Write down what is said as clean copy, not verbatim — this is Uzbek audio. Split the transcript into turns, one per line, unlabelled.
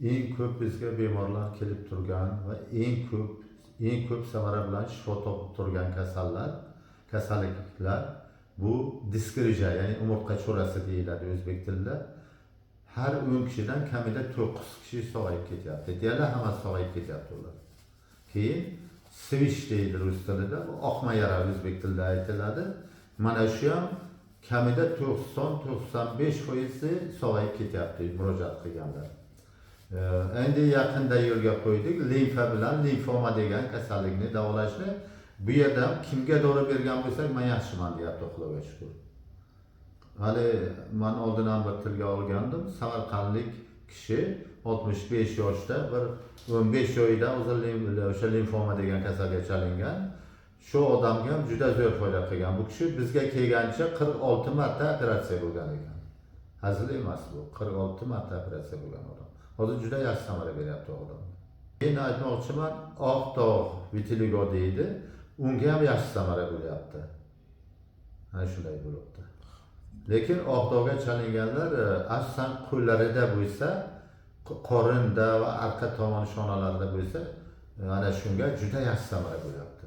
Eng ko'p bizga bemorlar kelib turgan va eng ko'p samara bilan shifo topib turgan kasalliklar bu disk грыжа, ya'ni umurtqa cho'rasi deyiladi o'zbek tilida. Har 10 kishidan kamida 9 kishi sog'ayib ketyapti. Deyarli hammasi sog'ayib ketyapti ular. Keyin свищ deydi rus tilida, bu oqma yara o'zbek tilida aytiladi. Mana shu ham kamida 90-95 foizi sog'ayib ketyapti murojaat qilganlar. Endi yaqinda yo'lga qo'ydik limfa bilan limfoma degan kasallikni davolashni. Bu yerda ham kimga dori bergan bo'lsak, "Man yaxshiman", deyapti, Xudoga shukur. Hali man oldin ham bir tilga olgandim, samarqandlik kishi, 65 yoshda, bir 15 oyda o'zi o'sha limfoma degan kasalga chalingan. Shu odamga ham juda zo'r foyda qilgan. Bu kishi bizga kelgancha 46 marta operatsiya bo'lgan ekan. Hazil emas bu, 46 marta operatsiya bo'lgan odam hozir juda yaxshi samara beryapti u odam. Keyin aytmoqchiman, oq dog', vitiligo deydi, unga ham yaxshi samara bo'lyapti. Ana shunday bo'libdi. Lekin oq dog'ga chalinganlar asosan qo'llarida bo'lsa, qorinda va arqa tomon shonalarida bo'lsa, ana shunga juda yaxshi samara bo'lyapti.